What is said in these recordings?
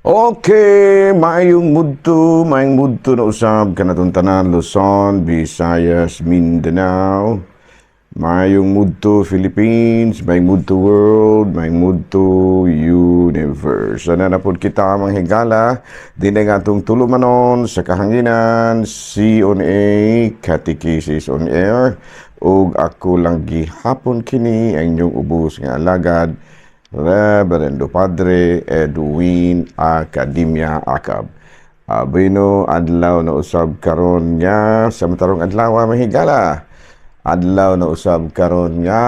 Okay, maayong mudto na usab kanatong tanan, Luzon, Visayas, Mindanao. Maayong mudto, Philippines, maayong mudto, world, maayong mudto, universe. Sana na pod kita, mga higala, din ang atong tulumanon sa kahanginan, C on A, Catechesis on Air, ug ako lang gihapon kini ang inyong ubos nga alagad, Reverendo Padre Edwin Academia Acab. Bueno, adlaw na usab karon nga sa matarong adlaw, mga higala. Adlaw na usab karon nga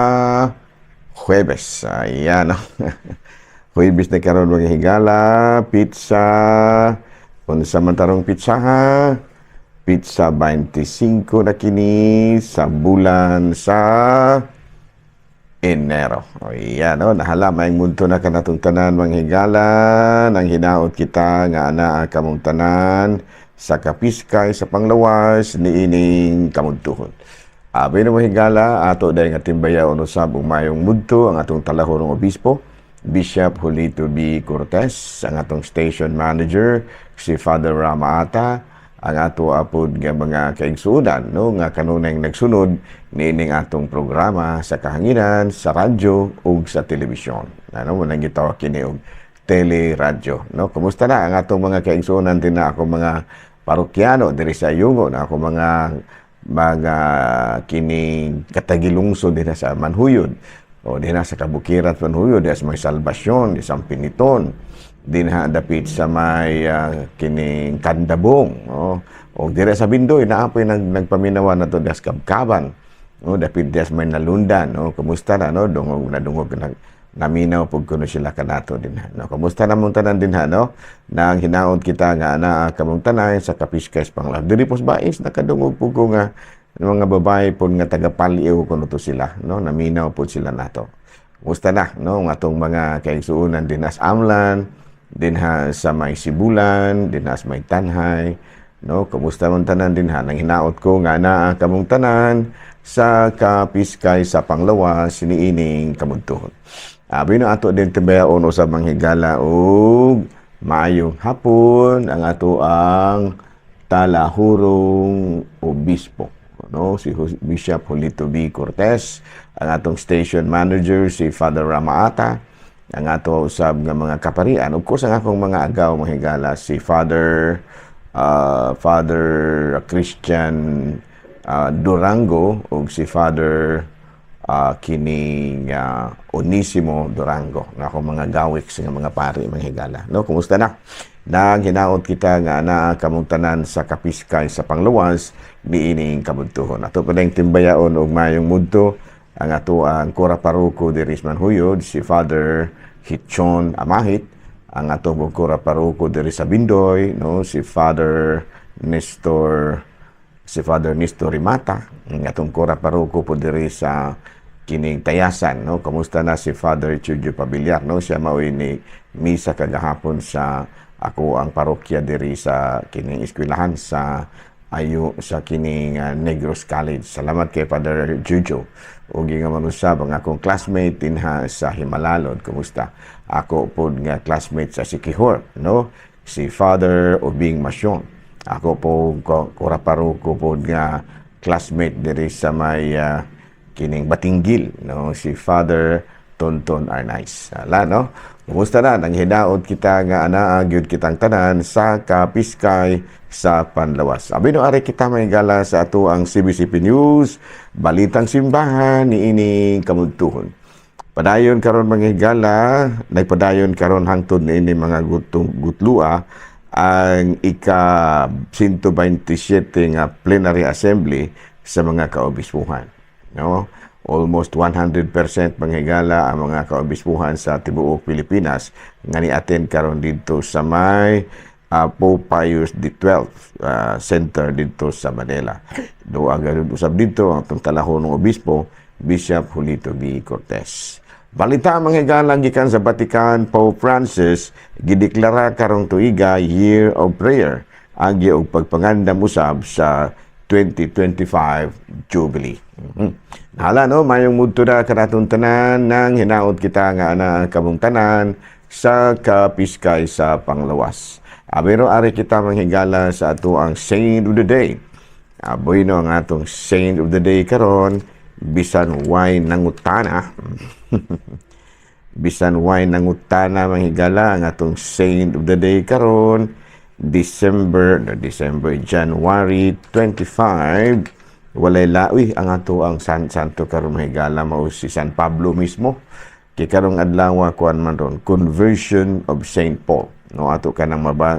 Huwebes. Ayan. Huwebes na karon, mga higala, petsa unsa man tarong petsa ha? Petsa 25 na kini sa bulan sa Enero. O iyan, no? Nahala, maayong mudto na kanatong tanan, mga higala, nang hinaot kita nga anaa kamong tanan sa kapiskay sa panglawas niining kamudtuhon. Abi na, mga higala, ato dahil nga timbayaon usab ug mayong mudto ang atong talahorong obispo, Bishop Julito B. Cortez, ang atong station manager, si Father Ramaata, ang ato apod nga mga kaigsuonan, no, nga kanunay nagsunod niining atong programa sa kahanginan, sa radyo ug sa telebisyon. Ano mo nang gitawag kini og teleradyo, no? Kumusta na ang atong mga kaigsuonan din na ako mga parokyano diri sa Ayungon, ako mga kining katagilungsod din sa Manjuyod o din sa Kabukiran Manjuyod, din sa may Salvacion, di sa Piniton, din ha dapit sa may kining Kandabong, no? O dire sa Bindoy naa poy nagpaminawa na to das Kabkaban, no, dapit des may Nalundan, no? Kumusta na, no? Dungog na dungog na naminaw pug kuno sila kanato din ha, no? Kumusta na mong tanan din ha, no? Nang hinaot kita nga anaa kamong tanan sa kapiskay panglawas. Diri pos Bais nakadungog pug ko nga mga babae pud nga taga Paliw kuno to sila, no? Naminaw pud sila nato. Kumusta na, no, ang atong mga kaigsuonan din sa Amlan, din ha sa may Sibulan, din ha sa may Tanjay, no? Kumusta man tanan din ha? Nang hinaot ko nga naa kamong tanan sa kapiskay sa panglawas niining kamudtuhon. Abi no ato din timbayaon usab, mga higala, og maayong hapon ang ato ang talahurong obispo, no, si Bishop Julito B. Cortez, ang atong station manager si Father Ramaata, ang ato usab nga mga kaparian, of course ang akong mga agaw, mga higala, si Father Christian Durango ug si Father kining Onisimo Durango nga akong mga gawiks nga mga pari, mga higala, no? Kumusta na? Nang hinaot kita nga naa kamong tanan sa kapiskay sa pangluwas niining kabudtuhon. Ato pa timbayaon og mayong mudto ang ato ang kura paroko diri sa Manjuyod, si Father Hitchon Amahit, ang ato kura paroko diri sa Bindoy, no, si Father Nestor Rimata, ang atong kura paroko po diri sa kining Tayasan, no? Kumusta na si Father Chujo Pabiliar, no? Siya mao'y ni misa kagahapon sa ako ang parokya diri sa kining eskwelahan sa ayo sa kining Negros College. Salamat kay Father Jujo. Ug nga manusab ang akong classmate dinha sa Himalalod. Kumusta? Ako pod nga classmate sa Siquijor, no? Si Father Ubing Masyon. Ako po kura paroko pod nga classmate diri sa may kining Batinguil, no? Si Father Tonton Arnaiz. Ala, no? Kumusta na? Nang hinaot kita nga anaa gyud kitang tanan sa kapiskay sa panlawas. Abi no ari kita may gala sa ato ang CBCP News, Balitang Simbahan niining kamudtuhon. Padayon karon, mga higala, nagpadayon karon hangtod niini mga gutong gutlua ang ika 127 nga plenary assembly sa mga kaobispuhan. No? Almost 100%, mga higala, ang mga kaobispuhan sa tibuok Pilipinas nga ni-attend karon didto sa may Pope Pius XII Center didto sa Manila. Doa gayud usab didto ang atong talahonong obispo, Bishop Julito B. Cortez. Balita, mga higala, gikan sa Vatican, Pope Francis gideklara karong tuiga Year of Prayer agi og pagpangandam usab sa 2025 Jubilee. Nahala, no, mayong mudto na kanatong tanan, nang hinaot kita nga ana kamong tanan. sa kapiskay sa panglawas. Pero ari kita, manghigala, sa ato ang Saint of the Day. Bueno, ang atong Saint of the Day karon, bisan way nangutana. Bisan way nangutana, manghigala, ang atong Saint of the Day karon, December, no, December, January 25, walay lawi ang ato ang santo karon, manghigala, mao si San Pablo mismo. Kay karong adlaw, kuan man ron, conversion of Saint Paul. No, ato kanang maba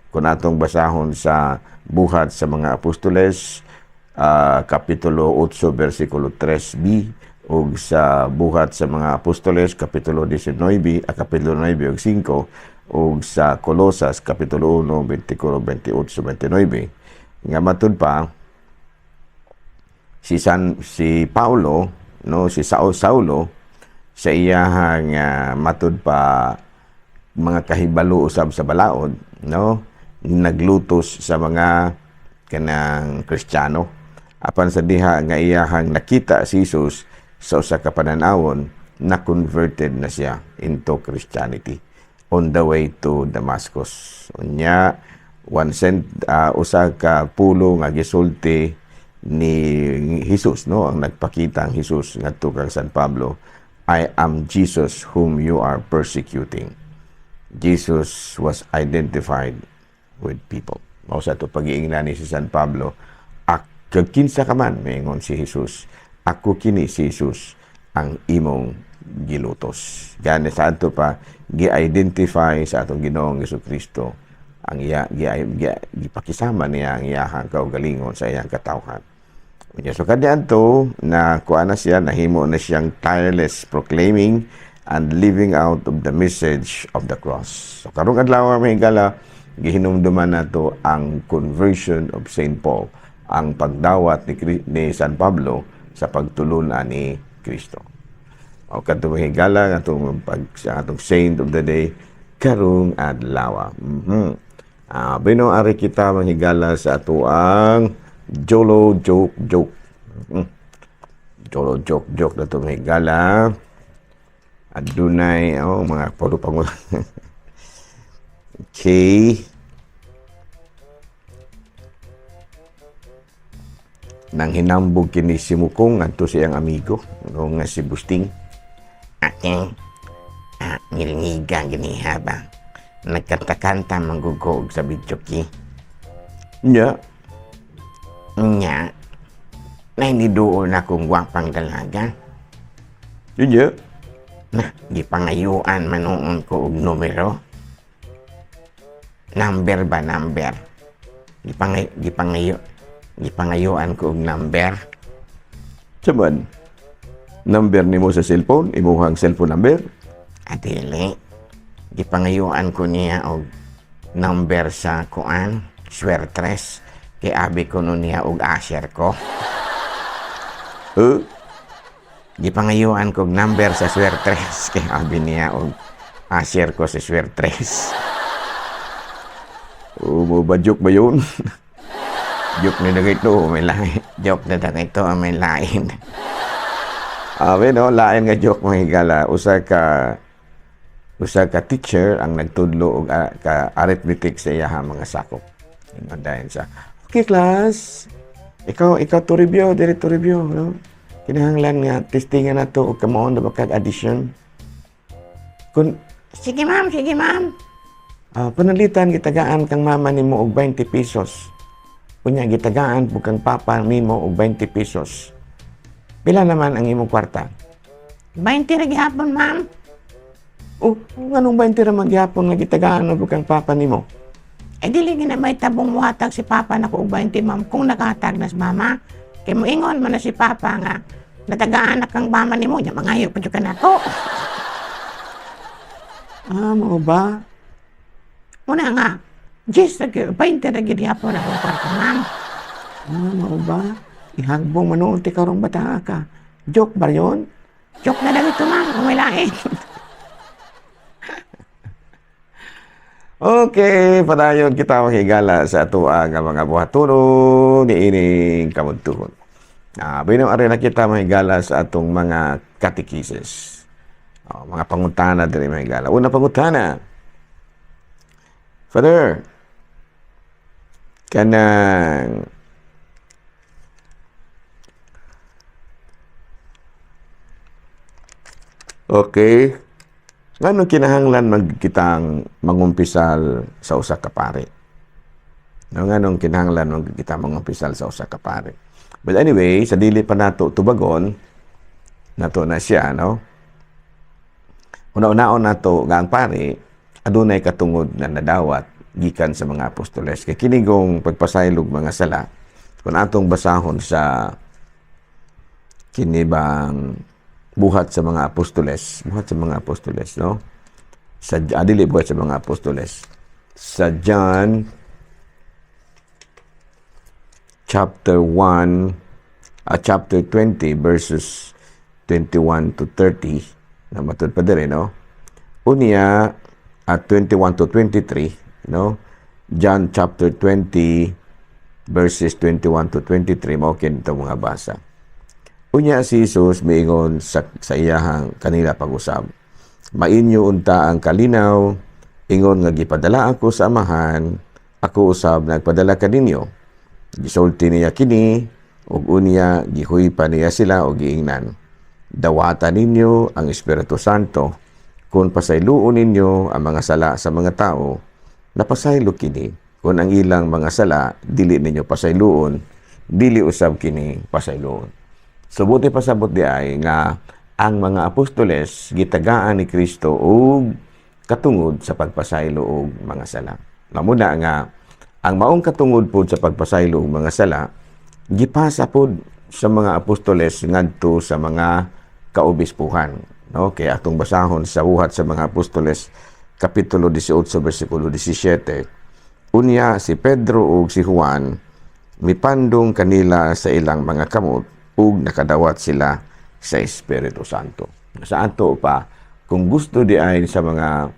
kung atong basahon sa Buhat sa mga Apostoles, kapitulo 8 bersikulo 3b ug sa Buhat sa mga Apostoles kapitulo 19, kapitulo 9 ug 5, ug sa Kolosas kapitulo 1 bersikulo 28 29, nga matud pa si Paulo, no, si Saulo, sa iyahang matud pa mga kahibalo usab sa balaod, no, naglutos sa mga kanang Kristiyano, apan sa diha nga iyahang nakita si Jesus sa usa ka panan-awon, na converted na siya into Christianity on the way to Damascus. Unya one cent, usa ka pulo nga gisulti ni Jesus, no, ang nagpakita ang Jesus ngadto kang San Pablo, "I am Jesus whom you are persecuting." Jesus was identified with people. Mao sa ato pag-iingnan ni si San Pablo, "Ak kinsa ka man?" Maingon si Jesus, "Ako kini si Jesus ang imong gilutos." Gani sa ato pa gi-identify sa atong Ginoong Kristo ang iya gi, gipakisama niya ang iyahang kaugalingon sa iyang katawhan. Unya, so kaniadto na kuha na siya, nahimo na siyang tireless proclaiming and living out of the message of the cross. So karong adlaw, mga higala, gihinumduman nato ang conversion of Saint Paul, ang pagdawat ni San Pablo sa pagtulun-an ni Kristo. O kadto, mga higala, atong pag sa atong saint of the day karong adlaw. Bino ari kita, manghigala, sa atoang Jolo joke joke. Jolo joke joke na to, manghigala. Adunay, oh, mga puro pangulo. Okay. Nang hinambog kini si Mukong ngadto sa iyang amigo, no, nga si Busting. Aking ngilngiga ganiha ba? Nagkanta-kanta manggugog sa videoke. Nya, Nya, nainiduol na kong gwapang dalaga. Yun nya. Na, gipangayuan manuon ko og numero. Number ba, number? Gipangayuan ko og number. Saman, number nimo sa cellphone, imuhang cellphone number? Adili. Gipangayuan ko niya og number sa kuan, swertres. Kay abi ko nun niya og asher ko. Eh, Gipangayuan ko og number sa swertres. Kay abi niya og asher ko sa swertres. O mo ba, joke ba yun? Joke na ito, may lain. Joke na ito, may lain. Abi no, lain nga joke, mga higala, usa ka teacher ang nagtudlo og ka arithmetic sa iyahang mga sakop. Ingon dayon sa, "Okay class, ikaw to review, diri to review, no? Kinahanglan nga testingan nato og kamao na ba kag addition." Kun Sige ma'am, sige ma'am. Panalitan gitagaan kang mama nimo og 20 pesos. Unya gitagaan pud kang papa nimo og 20 pesos. Pila naman ang imong kwarta? 20 ra gihapon, ma'am. Oh, nganong 20 ra man gihapon nga gitagaan mo kang papa nimo? Eh dili gina may tabong muhatag si papa nako og 20, ma'am, kung nakahatag na si mama. Kay moingon man na si papa nga natagaan na kang mama nimo nya mangayo pa jud ka nako. Ah, mao ba? Muna nga, 10 ra gyud, 20 ra gyud gihapon akong kwarta, ma'am. Ah, mao ba? Ihagbong manuol ti karong bata ka. Joke ba yun? Joke na lang ito, ma'am, kung may lain. Okay, padayon kita makigala sa atoa nga mga buhatunon niining kamudtuhon. Binom ari na kita mahigala sa atong mga katekises. Oh, mga pangutana diri, mga higala. Una pangutana. Father, kanang okay. Ngano kinahanglan magkitang mangumpisal sa usa ka pari? No, nganong kinahanglan magkita mangumpisal sa usa ka pari? But anyway, sa dili pa nato tubagon, nato na siya, no? Una-unaon nato nga ang pari adunay katungod na nadawat gikan sa mga apostoles. Kay kinigong pagpasaylog mga sala, kung atong basahon sa kinibang Buhat sa mga Apostoles, Buhat sa mga Apostoles, no? Sa dili Buhat sa mga Apostoles. Sa John chapter 1, chapter 20 verses 21 to 30 na matud pa diri, no? Unya at 21 to 23, no? John chapter 20 verses 21 to 23, mao kini mga basa. Unya si Jesus miingon sa iyahang kanila pag-usab. "Mainyo unta ang kalinaw, ingon nga gipadala ako sa Amahan, ako usab nagpadala kaninyo." Gisulti niya kini, ug unya gihuypa niya sila og giingnan, "Dawata ninyo ang Espiritu Santo. Kung pasayloon ninyo ang mga sala sa mga tao, napasaylo kini. Kung ang ilang mga sala dili ninyo pasayloon, dili usab kini pasayloon." So buti pasabot di ay nga ang mga apostoles gitagaan ni Kristo og katungod sa pagpasaylo og mga sala. Mamuna nga ang maong katungod pod sa pagpasaylo og mga sala gipasa pod sa mga apostoles ngadto sa mga kaobispuhan, no? Kaya atong basahon sa Buhat sa mga Apostoles kapitulo 18 bersikulo 17. Unya si Pedro ug si Juan mipandong kanila sa ilang mga kamot ug nakadawat sila sa Espiritu Santo. Sa ato pa, kung gusto di ay sa mga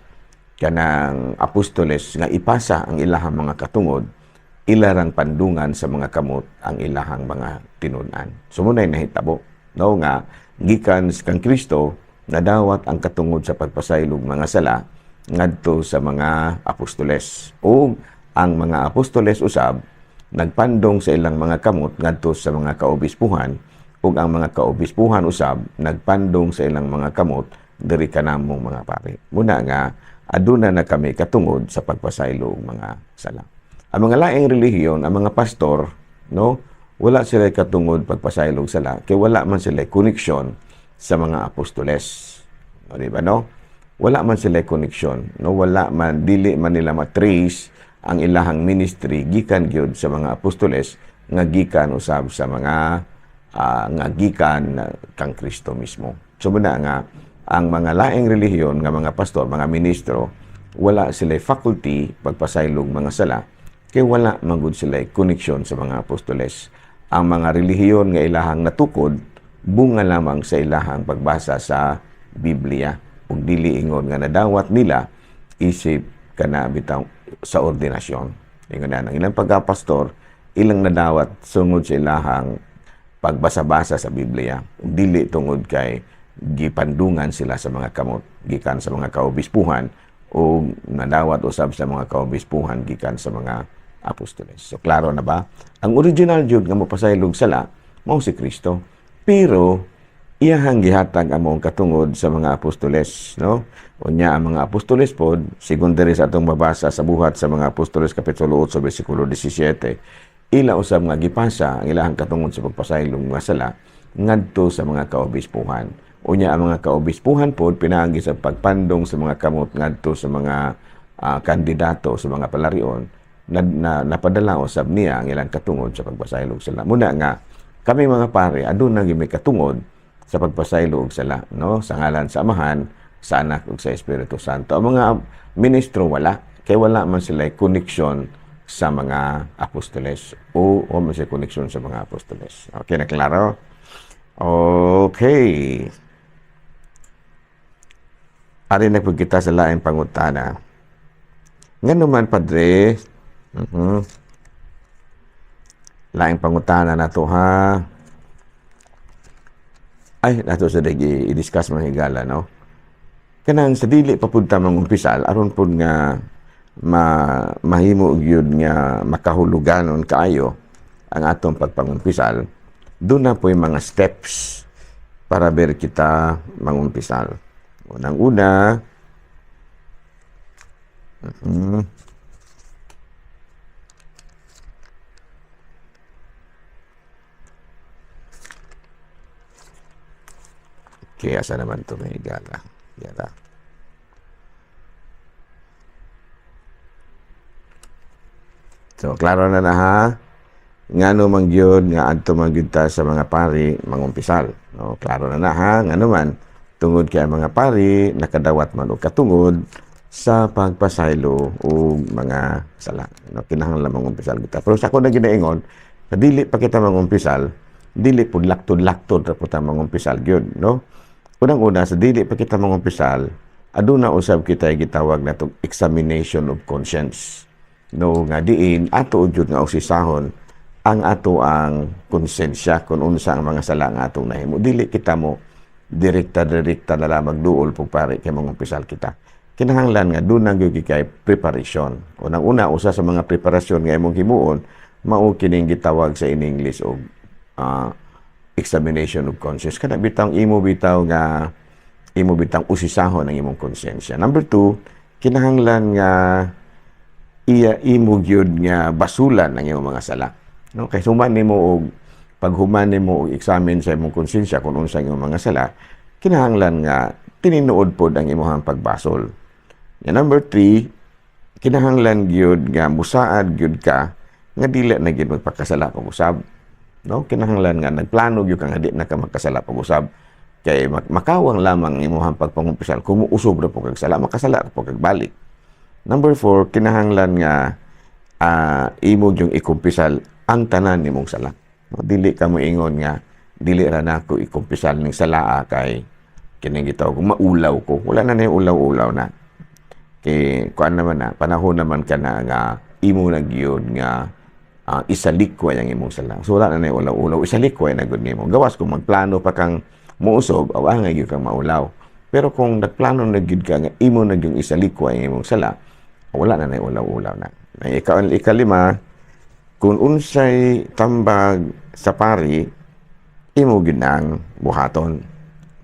kanang apostoles nga ipasa ang ilahang mga katungod, ilarang pandungan sa mga kamot ang ilahang mga tinun-an. So muna'y nahitabo, no, nga gikan kang Kristo nadawat ang katungod sa pagpasaylog mga sala ngadto sa mga apostoles. O ang mga apostoles usab nagpandong sa ilang mga kamot ngadto sa mga kaobispuhan, ug ang mga kaobispuhan usab nagpandong sa ilang mga kamot diri kanamong mga pari. Muna nga aduna na kami katungod sa pagpasaylo og mga sala. Ang mga laing relihiyon, ang mga pastor, no, wala sila katungod pagpasaylo og sala kay wala man sila koneksyon sa mga apostoles. O, di ba, no? Wala man sila koneksyon, no? Wala man, dili man nila matrace ang ilahang ministry gikan gyud sa mga apostoles nga gikan usab sa mga nga gikan kang Kristo mismo. So muna nga ang mga laing relihiyon nga mga pastor, mga ministro, wala sila faculty pagpasaylog mga sala kay wala man gud sila koneksyon sa mga apostoles. Ang mga relihiyon nga ilahang natukod, bunga lamang sa ilahang pagbasa sa Biblia ug dili ingon nga nadawat nila isip kana bitaw sa ordinasyon. Ingon na ang ilang pagkapastor, ilang nadawat sungod sa ilahang pagbasa-basa sa Biblia. Dili tungod kay gipandungan sila sa mga kamot gikan sa mga kaobispuhan o nadawat usab sa mga kaobispuhan gikan sa mga apostoles. So klaro na ba? Ang original jud nga mopasaylog sala mao si Kristo. Pero iyahang gihatag ang maong katungod sa mga apostoles, no? Unya ang mga apostoles pod, sigon diri sa atong mabasa sa Buhat sa mga Apostoles kapitulo 8 bersikulo 17, ila usab nga gipasa ang ilahang katungod sa pagpasaylong mga sala ngadto sa mga kaobispuhan. Unya ang mga kaobispuhan pod pinaagi sa pagpandong sa mga kamot ngadto sa mga kandidato sa mga palarion na napadala usab niya ang ilang katungod sa pagpasaylo og sala. Muna nga kami mga pare aduna gyud may katungod sa pagpasaylo og sala, no? Sa ngalan sa Amahan, sa Anak ug sa Espiritu Santo. Ang mga ministro wala, kay wala man sila koneksyon sa mga apostoles o man sila koneksyon sa mga apostoles. Okay na, klaro? Okay. Ari na pud kita sa laing pangutana. Ngano man, Padre? Laing pangutana na to, ha. Ay, nato sa dagi i-discuss, mga higala, no? Kanang sa dili pa pud ta mangumpisal, aron pud nga mahimo gyud nga makahuluganon kaayo ang atong pagpangumpisal, doon na po yung mga steps para ber kita mangumpisal. Unang-una, kaya sa naman ito may gala. Yara. So, klaro na na ha. Ngano man gyud nga adto man gyud ta sa mga pari mangumpisal. No, klaro na na ha. Ngano man tungod kay ang mga pari nakadawat man og katungod sa pagpasaylo og mga sala. No, kinahanglan mangumpisal kita. Pero sa ako na ginaingon, sa dili pa kita mangumpisal, dili pud laktod-laktod ra pud ta mangumpisal gyud, no? Unang-una, sa dili pa kita mangumpisal, aduna usab kita gitawag natong examination of conscience. No, nga diin ato jud nga usisahon ang ato ang konsensya kung unsa ang mga sala nga atong nahimo. Dili kita mo direkta-direkta na lamang duol pug pare kay mangumpisal kita. Kinahanglan nga doon ang gyud kay preparation. Unang-una, usa sa mga preparasyon nga imong himuon mao kining gitawag sa in English og examination of conscience. Kana bitang imo bitaw nga imo bitang usisahon ang imong konsensya. Number 2, kinahanglan nga iya imo gyud nga basulan ang imong mga sala. No, kay human nimo og paghuman nimo og examine sa imong konsensya kung unsa ang imong mga sala, kinahanglan nga tinuod pod ang imong pagbasol. Ya, number 3, kinahanglan gyud nga musaad gyud ka nga dili na gyud magpakasala pag-usab. No, kinahanglan nga nagplano gyud ka nga di na ka magkasala pag-usab. Kay makawang lamang imong pagpangumpisal kung muusob ra po kag sala, makasala ra po kag balik. Number 4, kinahanglan nga imo gyung ikumpisal ang tanan nimong sala. No, dili ka moingon nga dili ra nako ikumpisal ning salaa kay kining gitawag maulaw ko. Wala na nay ulaw-ulaw na. Kay kuan naman na, panahon naman ka na nga imo na gyud nga isalikway ang imong sala. So wala na nay ulaw-ulaw, isalikway na gyud nimo. Gawas kung magplano pa kang muusob, aw angay gyud kang maulaw. Pero kung nagplano na gyud ka nga imo na gyud isalikway ang imong sala, wala na nay ulaw-ulaw na. May ikalima, kung unsay tambag sa pari, imo gyud nang buhaton.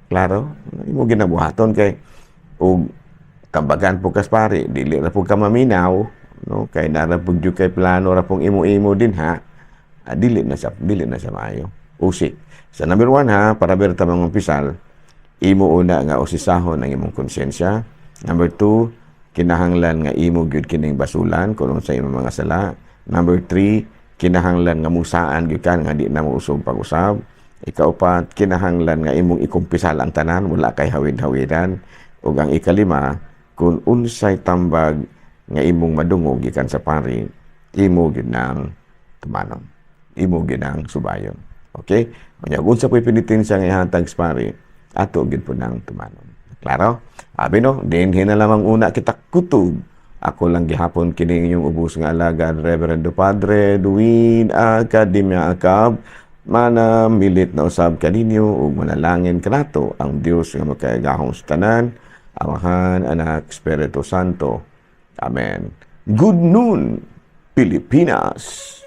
Klaro? Imo gyud nang buhaton kay og tambagan po kas pari, dili ra po ka maminaw, no? Kay nara po gyud kay plano ra pong imo-imo din ha. Dili na sa maayo. Usi. Sa number 1 ha, para berta mangumpisal, imo una nga usisahon ang imong konsensya. Number 2, kinahanglan nga imo gyud kining basulan kun unsa imong mga sala. Number 3, kinahanglan nga musaan gyud ka nga di na mousog pag-usab. Ikaupat, kinahanglan nga imong ikumpisal ang tanan, wala kay hawid-hawidan. Ug ang ikalima, kung unsay tambag nga imong madungog gikan sa pari, imo gyud nang tumanon. Imo gyud nang subayon. Okay? Unya, kung unsa po'y penitensya nga ihatag sa pari, ato gyud po nang tumanon. Klaro? Abi no, dinhi na lamang una kita kutub. Ako lang gihapon kini inyong ubos nga alagad, Reverendo Padre Duwin Academia Acab. Mana milit na usab kaninyo ug manalangin kanato ang Dios nga makagagahom sa tanan, Amahan, Anak, Espiritu Santo. Amen. Good noon, Pilipinas!